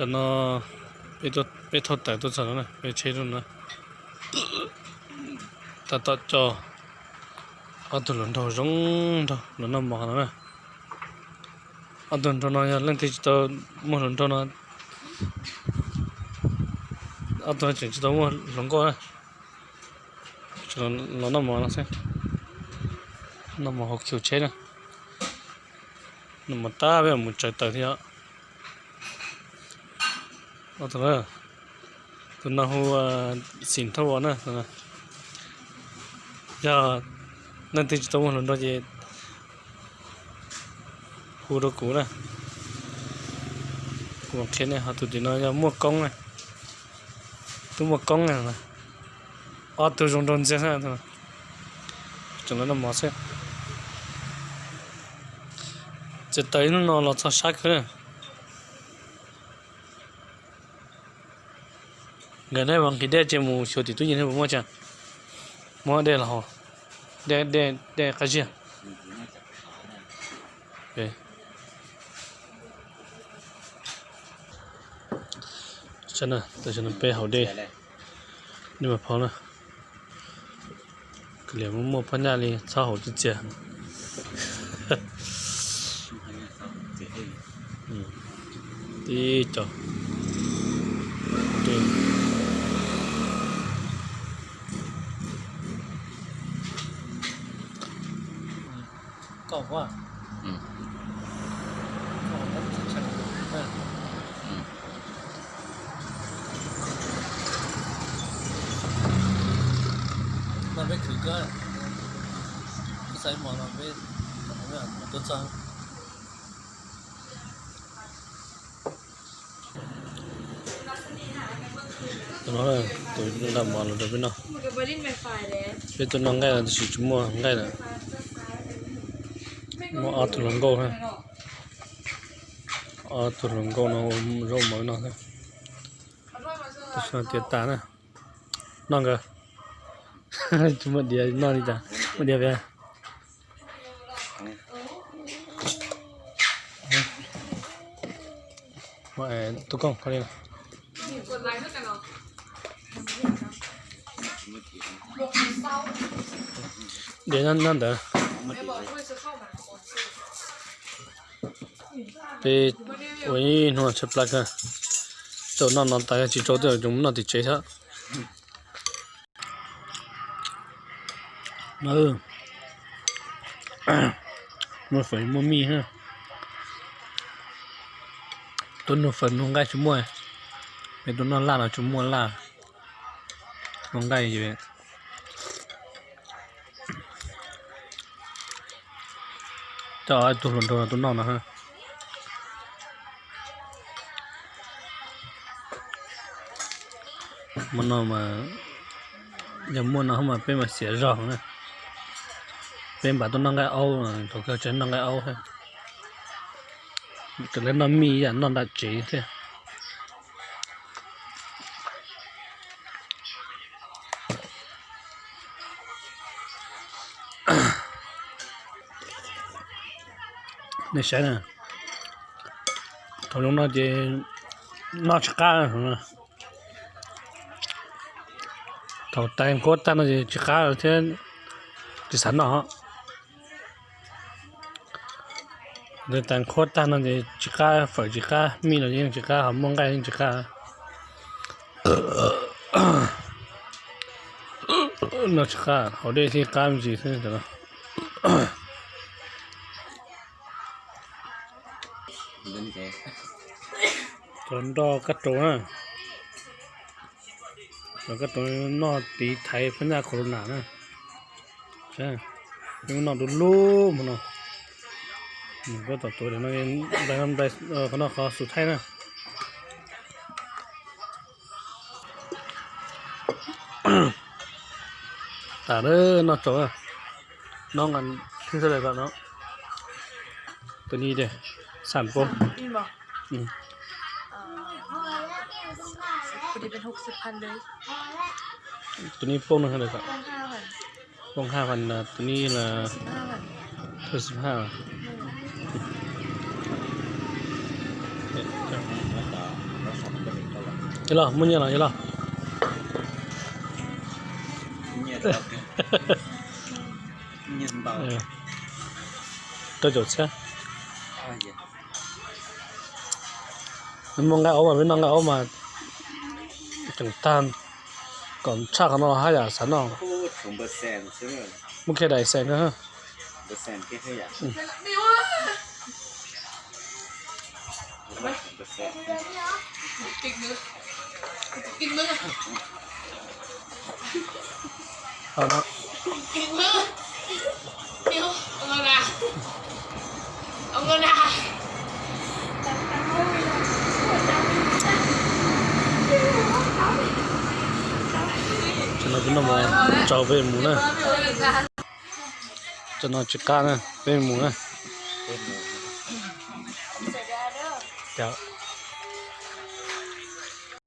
Tam no peb thauj tawm tuaj txog no na, peb tsheb tuaj no. Tab tom coj ob tug hluas nraug zoo nraug los noj mov no na. Ob tug nraug no yog leej twg tsis tau muaj hluas nraug no, ob tug tseem tsis tau muaj hluas nkauj na, los noj mov no xwb. Noj mov hauv khiv tsheb na. Noj mov tab peb mus tsaws taws thiab os. Tus no hu Xim Thauj Ua na. Yog leej twg tsis tau muaj hluas nraug ces hu rau kuv na, kuv mam qhia nej. Ho tus tim no yog Muaj Koob na, tub Muaj Koob na. Ob tug zoo nraug ntxiag xwb, tseem los noj mov xwb. Txiav taws ib hnub no los txog sab kawg na. Nkawd nej mas nqhis dej ces mus xyuas tim tub yees nej puas muaj tsa, muab dej los haus, dej, dej qab ziag. Tam sim no peb haus dej, nej mas phauj na, kws liam muaj muaj phab nyaj li txhob haus txias txias. Tib co. No peb khwv koj, peb xaiv mov no peb tuaj txog. Tus no tus nqa mov los rau peb noj. Peb tuaj noj nqaij no tab sis tsis muaj nqaij lawm. Muaj ob tug hluas nkauj, ob tug hluas nkauj no ua zaub mov no xwb. Tab sis no tiav tas na. Noj nkawd. Tsis muaj diav noj li cas, muaj diav pem. Tub Koob, koj li. Diav nyob ntawd. Peb ua ib hnub tshaib plab kawg, tau noj no tas tsis tau twb yuav mus noj tim tsev thiab. Muaj fawm muaj mij. Tuaj nug fawm nug nqaij tsis muaj, es tuaj noj laj los tsis muaj laj, noj nqaij. Coj ib tug hluas nraug no tuaj noj no. Hmo no mas yog muaj no mas peb mas xiam zog na. Peb npam tuaj noj nqaij aub, thaum kawg tseem noj nqaij aub thiab. Raws li noj mij ib yam noj nram tsev thiab. Nej saib na, thaum zoo no ces noj tsis qab. Thaum tais nqhuab tag no ces tsis qab thiab, tsis xav noj. Tais nqhuab tag no ces tsis qab, fawm tsis qab, mij los yeej tsis qab, ho muaj nqaij yeej tsis qab. Noj tsis qab, haus dej thiaj qab me ntsis xwb. Cov nroj kab raus na, cov kab raus noj tiv thaiv phab nyaj corona na. Peb noj du lug hmo no. Koj tom tuav no, qhov no qhov xus thaij na. Tas lawm, noj tsaus. Noj nqa thwj xwb lawm kom no. Tus ni de, xam poob. Tus ni poob no lawm kom. Poob haj, tus ni las thawj xib haj. Yog los muaj nyiaj los yog los. Rau caum txhiab. Muaj nqaij aub mas peb noj nqaij aub mas tseem tag, kom tshaj qhov no haj yam xav noj. Muaj kiag daim xees na. Tam no kuv noj mov tso peb mus na. Tam no tsis qab na, peb mus na.